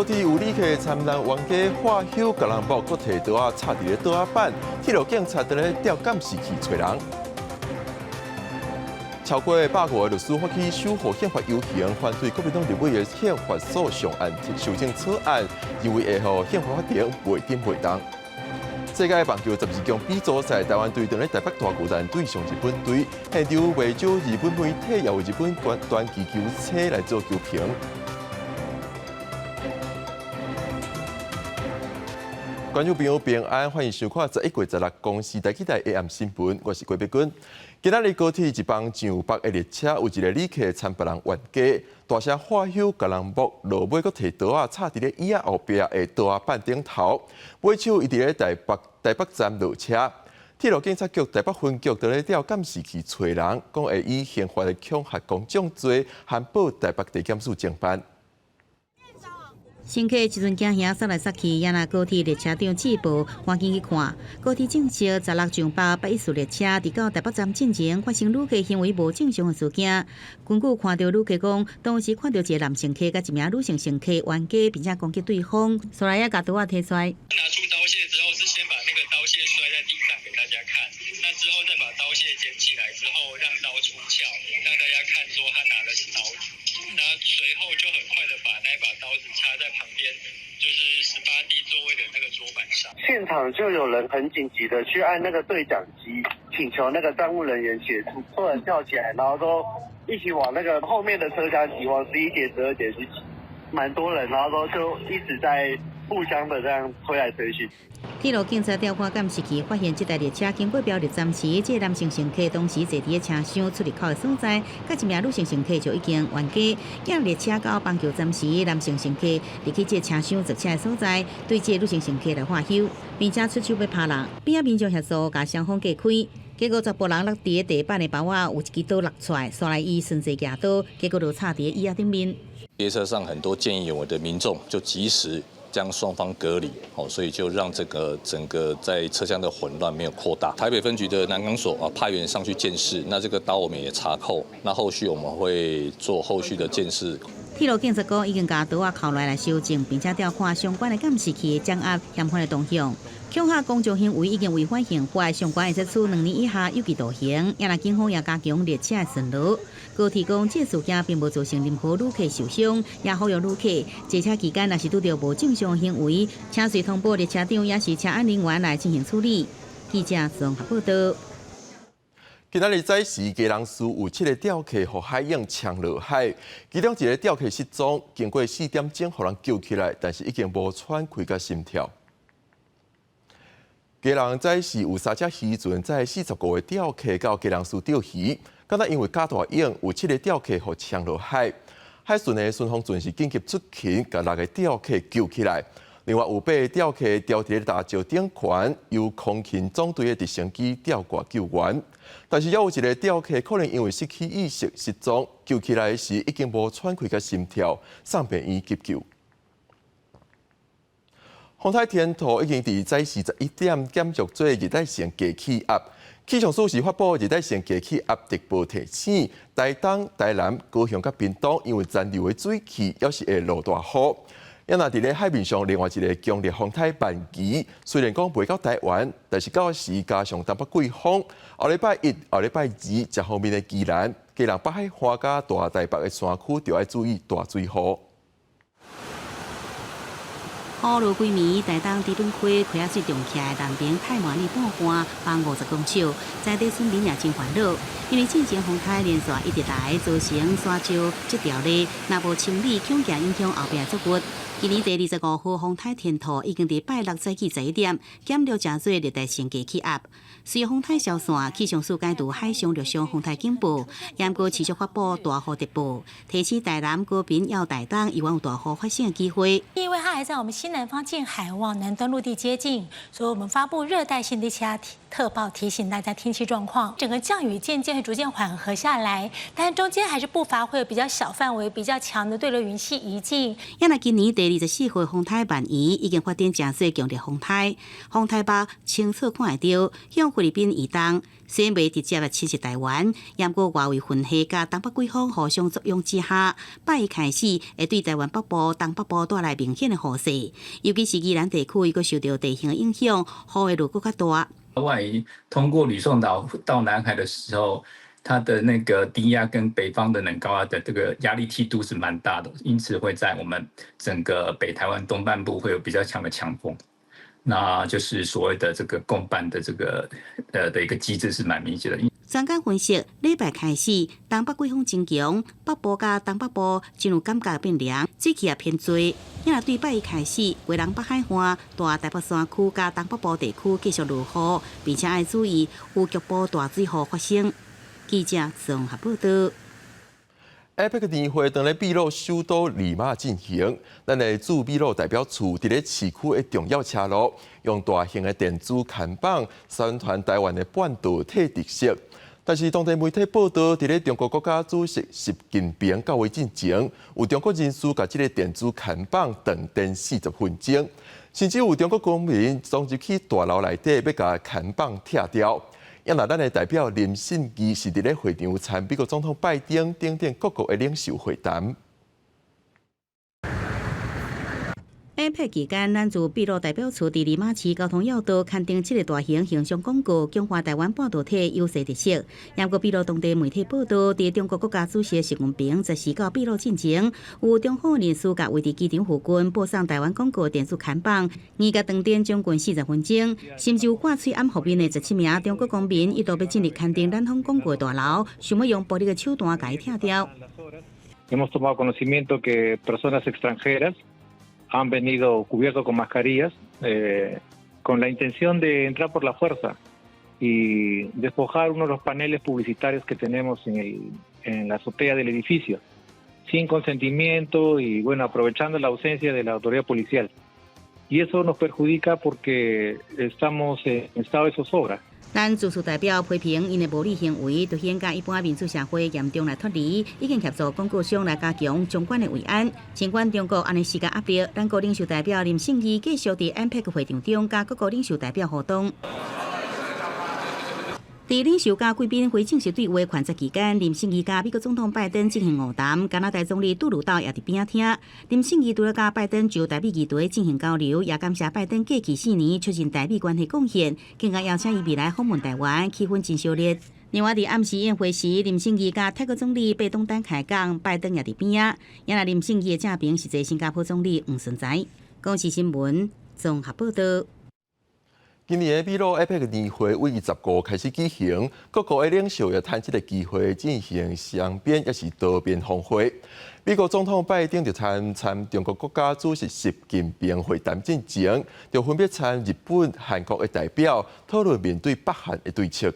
高鐵有旅客摻人冤家喝休共人搏，閣提刀仔插佇咧桌仔板，鐵路警察佇咧調監視器揣人。超過100個律師發起守護憲法遊行，反對國民黨立委的憲法訴訟案修正草案，認為會予憲法法庭袂頂袂動。世界棒球12強比組賽，台灣隊佇咧台北大巨蛋對上日本隊，現場袂少日本媒體，也有日本傳奇球星來做球評。觀眾朋友平安，歡迎收看11月16公視台語台 AM 新聞，我是郭碧君。今仔日高鐵一班上北的列車，有一個旅客摻別人冤家，大聲喝休共人搏，落尾閣提刀仔插佇咧椅仔後壁的桌仔板頂頭。尾手伊佇咧台北台北站落車，鐵路警察局台北分局佇咧調監視器揣人，講會以刑法的恐嚇公眾罪，函報台北地檢署偵辦。乘客一陣驚嚇，殺來殺去，也若高鐵列車長試報，趕緊去看。高鐵證實十六上北814列車佇到台北站進前發生旅客行為無正常的事件。根據看著旅客講，當時看著一個男乘客佮一名女性乘客冤家，並且攻擊對方，後來也共刀仔提出來。拿出刀械之後，是先把那個刀械摔在地上給大家看，那之後再把刀械撿起來之後，讓刀出鞘，讓大家看說他拿的是刀子。那隨後就很快的把那把刀子插在旁邊，就是18D 座位的那個桌板上。現場就有人很緊急的去按那個對講機，請求那個站務人員協助，突然跳起來，然後都一起往那個後面的車廂擠，往11節、12節去擠，蠻多人，然後都就一直在互相的這樣推來推去。鐵路警察調看監視器，發現這台列車經過標入站時，這個男性乘客當時坐佇咧車廂出入口的所在，佮一名女性乘客就已經冤家。經列車到板橋站時，男性乘客入去這個車廂坐車的所在，對這個女性乘客來喝休，並且出手欲拍人。邊仔民眾協助共雙方隔開，結果查埔人落佇咧地板的包仔有一支刀落出來，紲來伊順勢舉刀，結果就插佇咧椅仔頂面。列車上很多見義勇為的民眾就及時將雙方隔離，所以就讓這個整個在車廂的混亂沒有擴大。台北分局的南港所啊派員上去鑑識，那這個刀我們也查扣，那後續我們會做後續的鑑識。鐵路警察講已經共刀仔扣來來搜證，並且調看相關的監視器掌握嫌犯的動向。恐嚇公眾行為已經違反刑法，相關會使處2年以下有期徒刑。也若警方也加強列車的巡邏。高鐵講，這事件並無造成任何旅客受傷，也呼籲旅客坐車期間若是拄著無正常行為，請隨通報列車長，抑是車安人員來進行處理。記者綜合報道。今仔日早時，基隆市有七個釣客予海湧沖落海，其中一個釣客失蹤，經過4點鐘予人救起來，但是已經無喘氣佮心跳。基隆早時有三隻漁船載45個釣客到基隆市釣魚，敢若因為加大湧，有七個釣客予沖落海。海巡的巡防船是緊急出勤，共六個釣客救起來。另外有八個釣客牢佇咧大石頂懸，由空勤總隊的直升機吊掛救援。但是猶有一個釣客可能因為失去意識失蹤，救起來時已經無喘氣佮心跳，送病院急救。風颱天兔已經佇早時11點減弱做熱帶性低氣壓，氣象署是發布熱帶性低氣壓特報提醒，台東、台南、高雄佮屏東因為殘留的水汽，猶是會落大雨。也若佇咧海面上，另外一個強烈風颱曼宜，雖然講袂到台灣，但是到時加上東北季風，後禮拜一、後禮拜二，這方面的宜蘭、基隆北海岸佮大台北的山區，就愛注意大水雨。雨落規暝，台東知本溪溪仔水漲起來，南爿太滿里半岸崩50公尺，在地村民也真煩惱，因為進前風颱連續一直來，造成沙石這條咧，若無清理，恐驚影響後壁作物。今年第25號風颱天兔已經佇拜六早起11點減弱成做熱帶性低氣壓。隨風颱消散，氣象署解除海上、陸上風颱警報，嚴閣持續發布大雨特報，提醒台南、高屏、猶台東猶原有大雨發生的機會。因為它還在我們西南方近海往南端陸地接近，所以我們發布熱帶性低氣壓特報，提醒大家天氣狀況。整個降雨漸漸會逐漸緩和下來，但是中間還是不乏會有比較小範圍、比較強的對流雲系移進。也若今年第24號風颱萬宜已經發展誠濟強烈風颱，風颱目清楚看會著向菲律賓移動，雖然袂直接來侵襲台灣，毋過外圍雲系佮東北季風互相作用之下，拜一開始會對台灣北部、東北部帶來明顯的雨勢，尤其是宜蘭地區，閣受著地形的影響，雨會落閣較大。萬宜通過呂宋島到南海的時候，它的那個低壓跟北方的冷高壓的這個壓力梯度是蠻大的，因此會在我們整個北台灣東半部會有比較強的強風，那就是所謂的這個共伴的這個的一個機制是蠻明顯的。專家分析，禮拜開始東北季風增強，北部佮東北部進入感覺變涼，水汽也偏濟。因為對拜一開始，花蓮北海岸、大台北山區佮東北部地區繼續落雨，並且愛注意有局部大水雨發生。記者綜合報道。 APEC 年會當咧秘魯首都利馬進行，咱的駐秘魯代表處佇咧市區的重要車路，用大型的電子看板宣傳台灣的半導體特色。但是當地媒體報道，佇咧中國國家主席習近平到位進前，有中國人士共這個電子看板斷電40分鐘，甚至有中國公民衝入去大樓內底，欲共看板拆掉。啊若咱的代表林信義是佇咧會場參美國總統拜登等等各國的領袖會談。 APEC 期間，咱駐秘魯代表處佇利馬市交通要道刊登這個大型形象廣告，強化台灣半導體優勢特色。毋過秘魯當地媒體報道，佇中國國家主席習近平十四到秘魯進前，有中方人士共位佇機場附近播送台灣廣告電子看板，硬共斷電將近40分鐘，甚至有掛喙罨予面的17名中國公民一度欲進入刊登咱方廣告大樓，想欲用暴力的手段共伊拆掉。 Hemos tomado conocimiento que personas extranjeras han venido cubiertos con mascarillas con la intención de entrar por la fuerza y despojar uno de los paneles publicitarios que tenemos en la azotea del edificio, sin consentimiento y, bueno, aprovechando la ausencia de la autoridad policial. Y eso nos perjudica porque estamos en estado de zozobra. 咱駐處代表批評𪜶的無禮行為，凸顯佮一般民主社會嚴重來脫離，已經協助廣告商來加強相關的維安。儘管中國按呢施加壓力，咱國領袖代表林信義繼續佇 APEC 會場中佮各國領袖代表互動。佇領袖佮貴賓非正式對話環節期間，林信義佮美國總統拜登進行會談，加拿大總理杜魯道也佇邊仔聽。林信義除了佮拜登就台美議題進行交流，也感謝拜登過去4年促進台美關係貢獻，更加邀請伊未來訪問台灣，氣氛真燒熱。另外，佇暗時宴會時，林信義佮泰國總理貝東丹開講，拜登也佇邊仔。也若林信義的正爿是坐新加坡總理黃循財。公視新聞綜合報道。今年的秘魯 APEC 年會為15開始舉行，各國的領袖也趁這個機會進行雙邊抑是多邊峰會。美國總統拜登就參參中國國家主席習近平會談進前，就分別參日本、韓國的代表討論面對北韓的對策。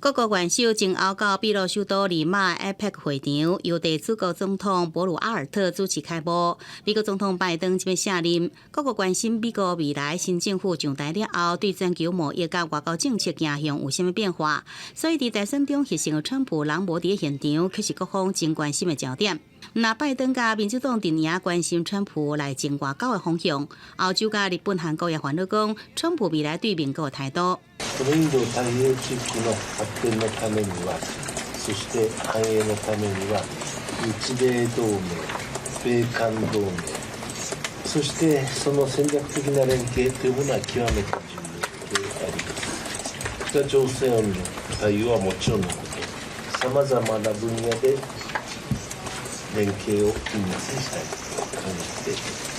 各國元首前後到秘魯首都利馬 APEC 會場，由地主國總統博魯阿爾特主持開幕。美國總統拜登這擺卸任，各國關心美國未來新政府上台了後，對全球貿易佮外交政策走向有啥物變化。所以佇大選中獲勝的川普人無佇現場，卻是各方真關心的焦點。若拜登佮民主黨陣營關心川普內政外交的方向，歐洲佮日本、韓國也煩惱講，川普未來對美國的態度。このインド太平洋地域の発展のためには、そして繁栄のためには、日米同盟、米韓同盟、そしてその戦略的な連携というものは極めて重要であります。北朝鮮の対応はもちろんのこと、さまざまな分野で連携を緊密にしたいと考えています。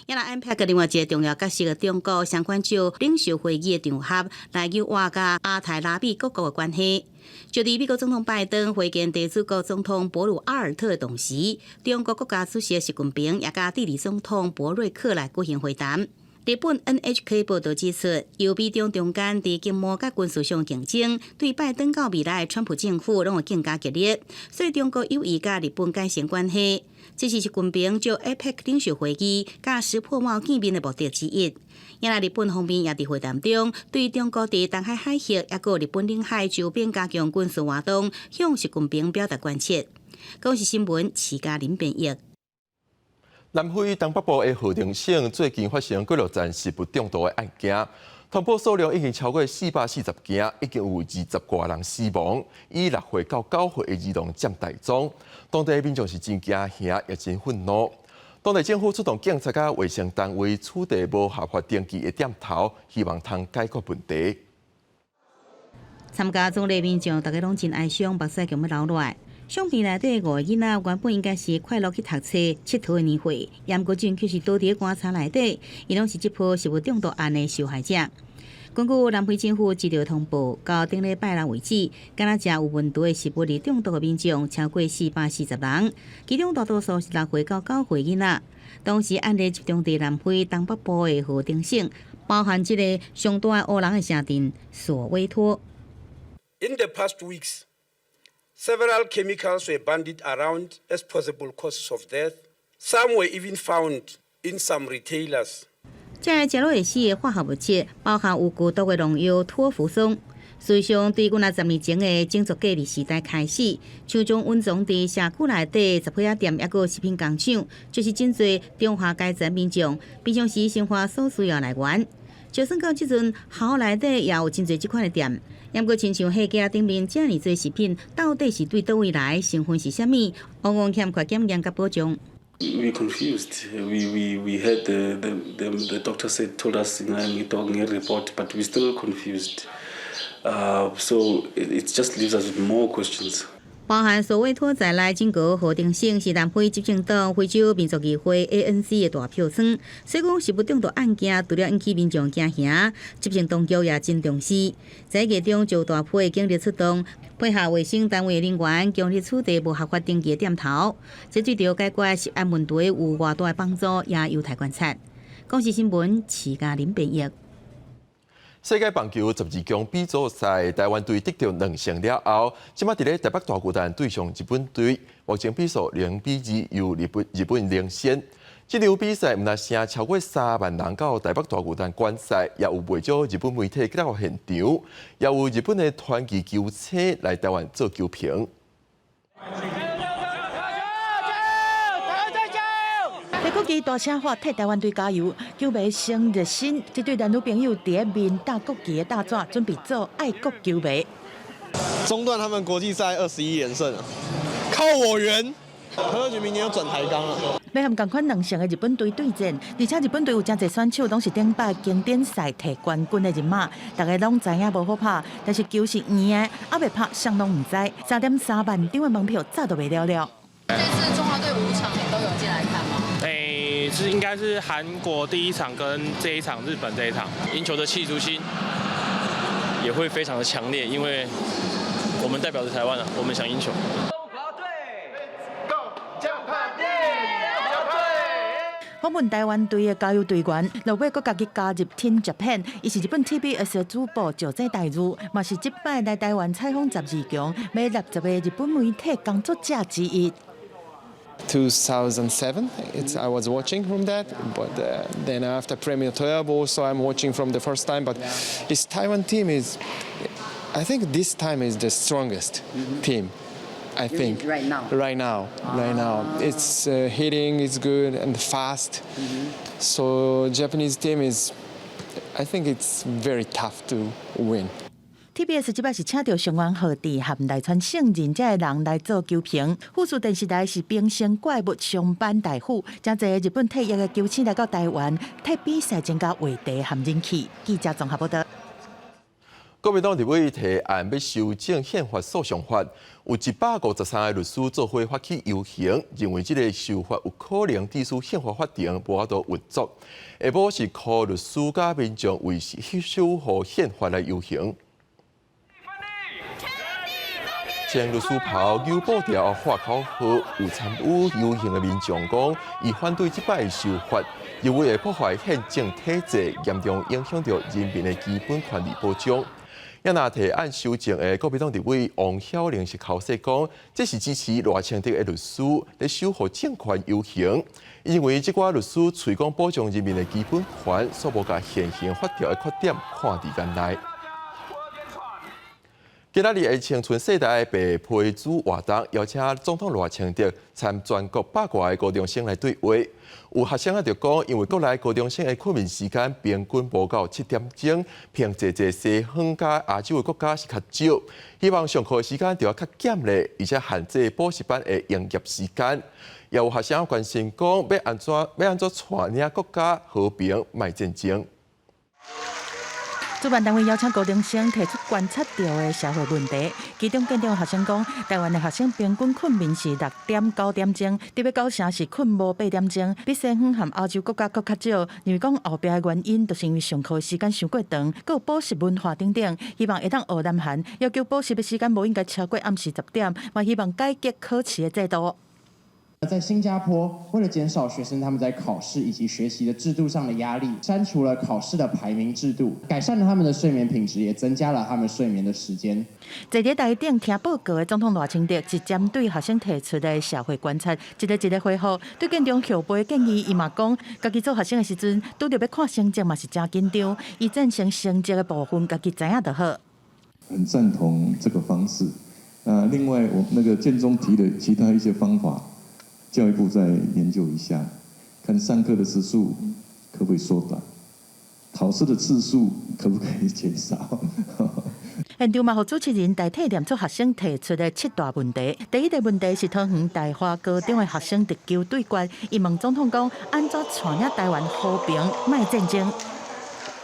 也若 APEC 另外一個重要角色的中國，相關就領袖會議的場合來優化佮亞太拉美各國的關係。就佇美國總統拜登會見地主國總統博魯阿爾特的同時，中國國家主席習近平也佮智利總統博瑞克來舉行會談。日本 NHK 報道指出，由美中中間佇經貿佮軍事上競爭，對拜登到未來川普政府攏會更加激烈，所以中國有意佮日本改善關係。這是習近平就 APEC 領袖會議佮石破茂見面的目的之一。也若日本方面也佇會談中，對中國佇東海海域抑閣日本領海周邊加強軍事活動，向習近平表達關切。公視新聞，徐嘉玲編譯。南非東北部的荷定省最近發生幾落宗食物中毒的案件，通報數量已經超過440件，已經有20外人死亡。以6歲到9歲的兒童佔大宗，當地民眾是真驚嚇，也真憤怒。當地政府出動警察佮衛生單位取締無合法登記的店頭，希望通解決問題。參加葬禮民眾，大家攏真哀傷，目屎強欲流落來。相片內底五个囡仔原本應該是快樂去讀冊、𨑨迌的年歲，毋過這陣卻是倒佇棺材內底，𪜶攏是這波食物中毒案的受害者。根據南非政府接到通報，到頂禮拜六為止，敢若食有問題的食物而中毒的民眾超過440人，其中大多數是6歲到9歲囡仔。當時案例集中佇南非東北部的荷定省，包含這个上大的烏人的城鎮索威托。 In the past weeks, several chemicals were bandied around as possible causes of death. Some were even found in some retailers. 這个食落會死的化學物質，包含有劇毒的農藥托福松。事實上，對幾若十年前的種族隔離時代開始，像種隱藏佇社區內底雜貨仔店，抑閣食品工廠，就是真濟中下階層民眾平常時生活所需要來源。就算到這陣，學校內底也有真濟這款的店。毋過，親像貨架頂面遮爾濟食品，到底是對佗位來？成分是啥物？往往欠缺檢驗佮保障。 We confused. We heard the doctor said told us in a report, but we still confused. So it just leaves us with more questions. 包含索威托在內，整個荷定省是南非執政黨非洲民族議會 ANC 的大票倉，所以講食物中毒案件除了引起民眾驚嚇，執政當局也真重視。在月中就大批警力出動，配合衛生單位人員，強力取締無合法登記的店頭。這對著解決食安問題有偌大的幫助，也有待觀察。公視新聞，徐嘉玲編譯。世界棒球十二強 B 組賽，台灣隊得著兩勝了後，這擺佇咧台北大巨蛋對上日本隊，目前比數0比2，由日本領先。這場比賽毋但吸超過3萬人到台北大巨蛋觀賽，也有袂少日本媒體到現場，也有日本的傳奇球星來台灣做球評。提國旗大聲喊替台灣隊加油，球迷先熱身，這對男女朋友佇咧面搭國旗的大紙，準備做愛國球迷。中斷他們國際賽21連勝，靠我員！何局明年要轉台鋼了。欲和仝款兩勝的日本隊對戰，而且日本隊有誠濟選手攏是頂擺經典賽提冠軍的人馬，大家攏知影無好拍，但是球是圓的，猶未拍，啥攏毋知。3.3萬張的門票早就賣了了。這次中華隊五場你都有進來看嗎？欸，是應該是韓國第一場跟這一場日本這一場，贏球的企圖心也會非常的強烈，因為我們代表着台灣啊，我們想贏球。中華隊，Go，獎牌訪問台灣隊的加油隊員，落尾閣家己加入 Team Japan，伊是日本 TBS 的主播石井大如，嘛是這擺來台灣採訪十二強，欲60個日本媒體工作者之一。 2007, I was watching from that, but then after Premier 12 also I'm watching from the first time. But this Taiwan team is, I think this time is the strongest team. I think right now. Right now, right now, it's hitting is good and fast. So Japanese team is, I think it's very tough to win. TBS 這擺是請著上原浩治和瀨川聖人這个人來做球評。富士電視台是平成怪物松坂大輔，誠濟日本退役的球星來到台灣，替比賽增加話題和人氣。記者綜合報道。國民黨立委提案欲修正憲法訴訟法，有153個律師做伙發起遊行，認為這个修法有可能致使憲法法庭無法度運作。下晡是呼籲律師佮民眾為守護憲法來遊行。穿律師袍、扭布條、喊口號，有參與遊行的民眾講，伊反對這擺修法，認為會破壞憲政體制，嚴重影響著人民的基本權利保障。也若提案修正的國民黨立委王曉玲是剾洗講，這是支持賴清德的律師咧守護政權遊行。伊認為這寡律師喙講保障人民的基本權，煞無共現行法條的缺點看佇眼內。今仔日的青春世代白皮書活動，邀請總統賴清德參全國百外个高中生來對話。有學生啊就講，因為國內高中生的睏眠時間平均無夠7點鐘，憑濟濟西方佮亞洲的國家是較少，希望上課時間著愛較減咧，而且限制補習班的營業時間。也有學生關心講，欲按怎欲按怎帶領國家和平莫戰爭。主辦單位邀請高中生提出觀察著的社會問題，其中現場學生講，台灣的學生平均睏眠是6點九點鐘，佇咧九城是睏無8點鐘，比西方和歐洲國家閣較少。認為講後壁的原因，就是因為上課時間傷過長，閣有補習文化等等。希望會當學南韓，要求補習的時間無應該超過暗時10點，嘛希望改革考試的制度。在新加坡，為了減少學生他們在考試以及學習的制度上的壓力，刪除了考試的排名制度，改善了他們的睡眠品質，也增加了他們睡眠的時間。坐佇台頂聽報告的總統賴清德，是針對學生提出的社會觀察，一个一个回覆。對建中後輩建議，伊嘛講，家己做學生的時陣，拄著欲看成績嘛是誠緊張，伊贊成成績的部分，家己知影就好。很贊同這個方式。啊，另外我那個建中提的其他一些方法。教育部再研究一下，看上課的時數可不可以縮短，考試的次數可不可以減少。現場嘛，予主持人代替念出學生提出的七大問題。第一個問題是桃園大華高中的學生直球對決，伊問總統講：按怎帶領台灣和平，莫戰爭？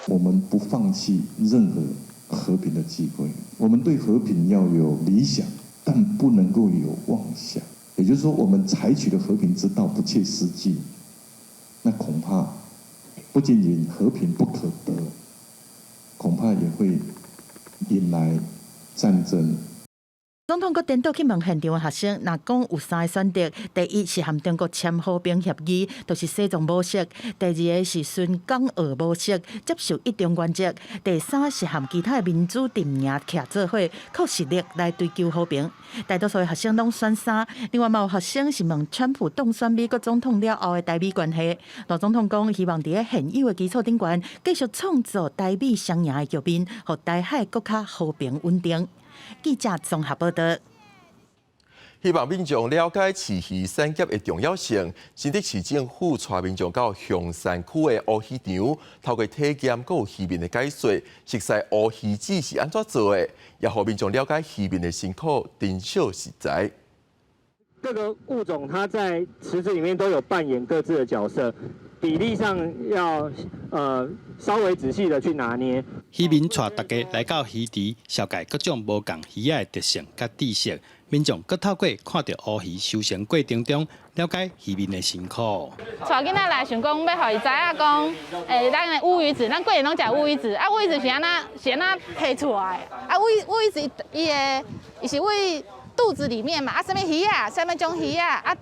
我們不放棄任何和平的機會。我們對和平要有理想，但不能夠有妄想。也就是說，我們採取的和平之道不切實際，那恐怕不僅僅和平不可得，恐怕也會引來戰爭。總統閣顛倒去問現場的學生，若講有三個選擇，第一是和中國簽和平協議，就是西藏模式；第二个是循港澳模式，接受一中原則；第三是和其他的民主陣營徛做伙，靠實力來追求和平。大多數的學生攏選三，另外嘛有學生是問川普當選美國總統了後的台美關係。賴總統講，希望佇咧現有的基礎頂懸，繼續創造台美雙贏的局面，予台海閣較和平穩定。記者綜合報道。希望民眾了解飼魚產業的重要性。新竹市政府帶民眾到象山區的烏魚場，透過體驗閣有漁民的解說，熟悉烏魚子是按怎做的，也予民眾了解漁民的辛苦，珍惜食材。各個物種它在池子裡面都有扮演各自的角色，比例上要稍微仔細的去拿捏。漁民帶大家來到魚池，紹介各種無仝魚仔的特性佮知識。民眾閣透過看著烏魚收成過程中，了解漁民的辛苦。帶囡仔來，想講欲予伊知影講，咱的烏魚子，咱過年攏食烏魚子，啊烏魚子是按怎是按怎提出來的？啊烏魚子伊的伊是佇肚子裡面嘛，啊，啥物魚仔，啥物種魚仔，啊，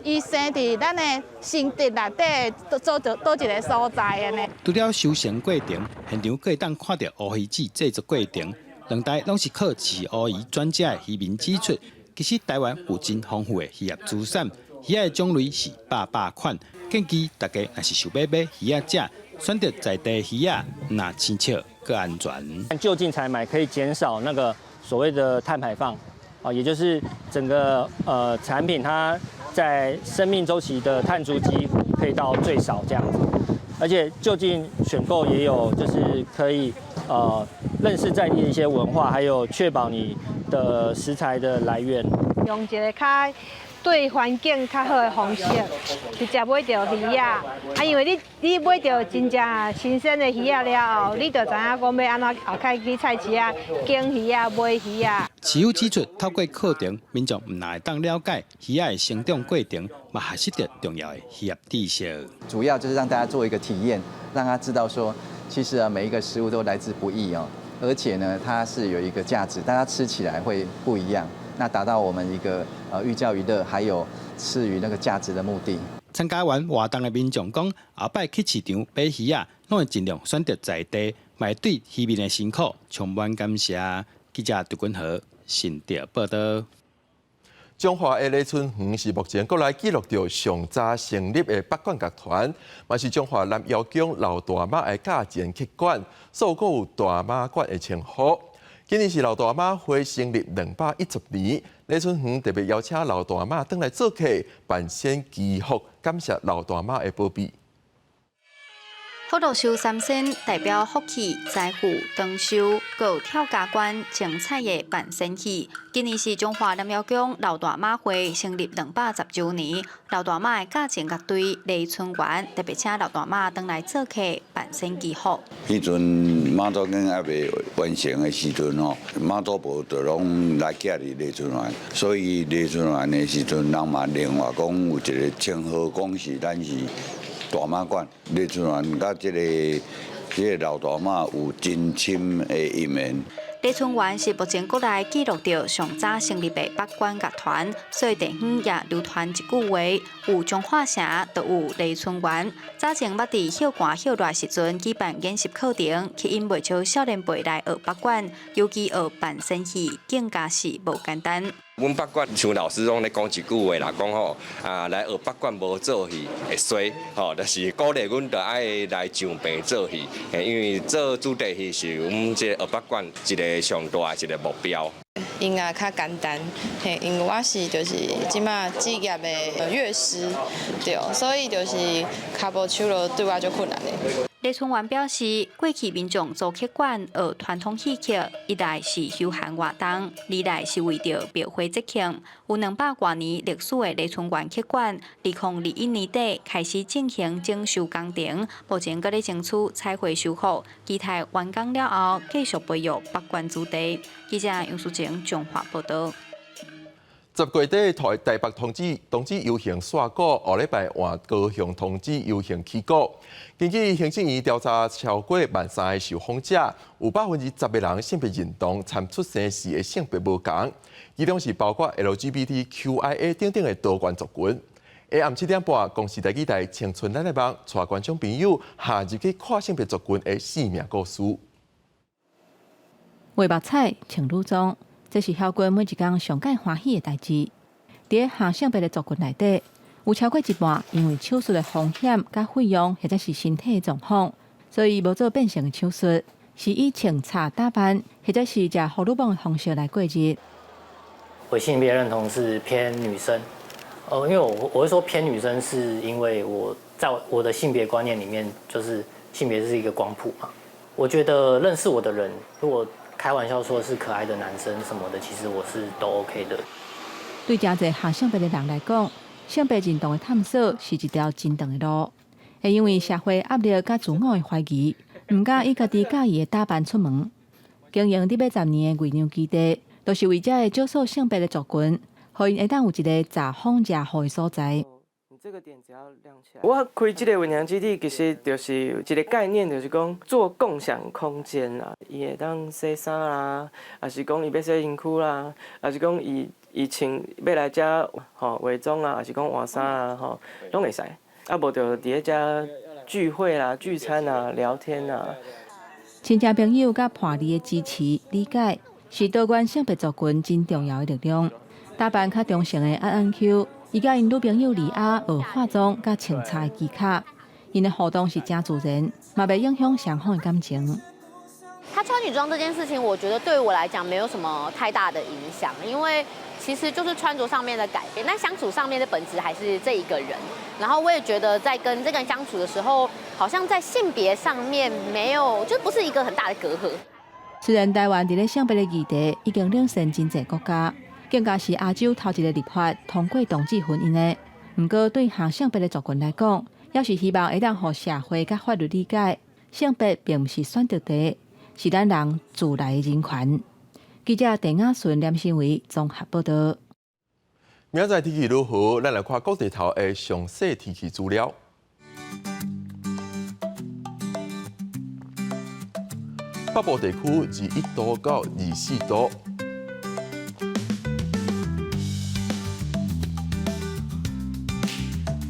伊生佇咱的身體內底，佗佗一个所在按呢。除了收成過程，現場閣會當看著烏魚子製作過程，兩台攏是靠飼烏魚轉食的漁民指出，其實台灣有真豐富的漁業資產，魚仔的種類是百百款，建議大家若是想欲買魚仔食，選擇在地魚仔，若鮮切閣安全。就近採買可以減少那個所謂的碳排放。啊，也就是整個產品它在生命週期的碳足跡可以到最少這樣子，而且就近選購也有就是可以認識在地的一些文化，還有確保你的食材的來源。用一个較對環境較好的方式，直接買著魚仔，啊，因為你買著真正新鮮的魚仔了後，你就知影講欲按怎後擺去菜市仔揀魚仔、買魚仔。市府指出，透過課程，民眾毋但會當了解魚仔的成長過程，嘛學習著重要的漁業知識。主要就是讓大家做一個體驗，讓他知道說，其實啊每一個食物都來之不易哦，而且呢它是有一個價值，大家吃起來會不一樣。那達到我們一個寓教於樂，還有賜予那個價值的目的。參加完活動的民眾講，後擺去市場買魚仔，攏會盡量選擇在地，嘛會對漁民的辛苦充滿感謝。記者杜君和新竹報道。彰化的麗春園是目前國內記錄著上早成立的八管樂團，嘛是彰化南瑤宮老大媽的駕前客館，所以閣有大媽館的稱呼。今年是老大媽會成立210年，麗春園特別邀請老大媽轉來做客，扮仙祈福，感謝老大媽的保庇。福祿壽三仙代表福氣、財富、長壽，閣有跳加關精彩的扮仙戲。今年是中華南瑤宮老大媽會成立210週年，老大媽的駕進樂隊麗春園特別請老大媽轉來做客扮仙祈福。彼陣媽祖宮猶未完成的時陣吼，媽祖婆就攏來徛佇麗春園，所以麗春園的時陣，人嘛另外講有一個稱號，講是咱是大媽館。麗春園佮這個老大媽有真深的姻緣。麗春園是目前國內記錄著上早成立的北管樂團，所以地方也流傳一句話：有彰化城，就有麗春園。早前捌佇歇寒歇熱時陣舉辦研習課程，吸引袂少少年輩來學北管，尤其學扮仙戲，更加是無簡單。阮北管像老師攏咧講一句話啦，講吼啊來學北管無做戲會衰吼，就是鼓勵阮著愛來上棚做戲，因為做主題戲是阮這個學北管一個上大的一個目標。音樂較簡單，嘿，因為我是就是這馬職業的樂師，對，所以就是跤步手路對我足困難的。麗春園表示，過去民眾租劇館學傳統戲曲，一來是休閒活動，二來是為著廟會節慶。有200外年歷史的麗春園劇館，2021年底開始進行整修工程，目前閣咧爭取彩繪修復，期待完工了後繼續培育北管子弟。記者楊淑靜彰化報導。10月底台北同志遊行煞鼓，後禮拜換高雄同志遊行起鼓。根據行政院調查超過1.3萬個受訪者，有10%的人性別認同參出生時的性別無仝，其中是包括 LGBTQIA 等等的多元族群。下暗7點半，公視台語台青春咱的夢，帶觀眾朋友下入去跨性別族群的生命故事。畫目彩，穿女裝。這是曉君每一工上蓋歡喜的代誌。佇跨性別的族群內底，有超過一半因為手術的風險佮費用，或者是身體的狀況，所以無做變性的手術，是以穿插打扮，或者是食荷爾蒙的方式來過日。我性別認同是偏女生，因為我會說偏女生，是因為我在我的性別觀念裡面，就是性別是一個光譜嘛。我覺得認識我的人，如果開玩笑說是可愛的男生什麼的，其實我是都 OK 的。對誠濟跨性別的人來講，性別認同的探索是一條真長的路，會因為社會壓力佮自我的懷疑，毋敢以家己佮意的打扮出門。經營佇欲10年的月娘基地，就是為這个少數性別的族群，予𪜶會當有一个遮風遮雨的所在。我開這个月娘基地，其實就是一個概念，就是講做共享空間啦。伊會當洗衫啦，抑是講伊欲洗身軀啦，抑是講伊穿欲來遮吼化妝啊，抑是講換衫啊，吼攏會使。啊，無就佇咧遮聚會啦、聚餐啊、聊天啊。親戚朋友佮伴侶的支持理解，是多元性別族群真重要的力量。打扮較中性的安安 Q，伊佮𪜶女朋友李亞學化妝佮穿插的技巧，𪜶的互動是誠自然，嘛袂影響雙方的感情。他穿女裝這件事情，我覺得對我來講沒有什麼太大的影響，因為其實就是穿着上面的改變，但相處上面的本質還是這一個人。然後我也覺得在跟這個人相處的時候，好像在性別上面沒有，就不是一個很大的隔閡。雖然台灣佇咧性別的議題已經領先真濟國家，更加是亞洲頭一个立法通過同志婚姻的，毋過對跨性別的族群來講，猶是希望會當予社會佮法律理解，性別並毋是選擇題，是咱人自來的人權。記者鄭亞順、連新偉綜合報導。明仔載天氣如何？咱來看各地頭的詳細天氣資料。北部地區21度到24度。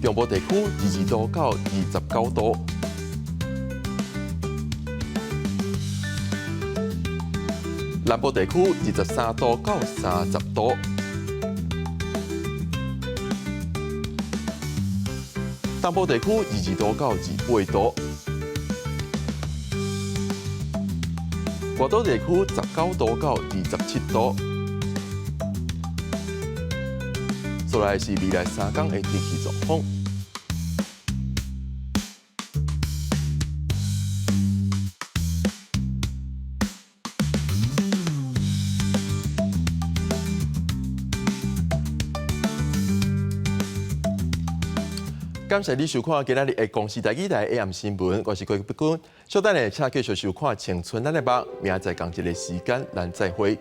中部地區22度到29度，南部地區23度到30度，東部地區22度到28度，外島地區19度到27度。接來是未來3工的天氣狀況。感謝你收看今仔日的公視台語台 AM 新聞，我是郭碧君。稍等下，請繼續收看《青春咱的夢》，明仔載仝一个時間，咱再會。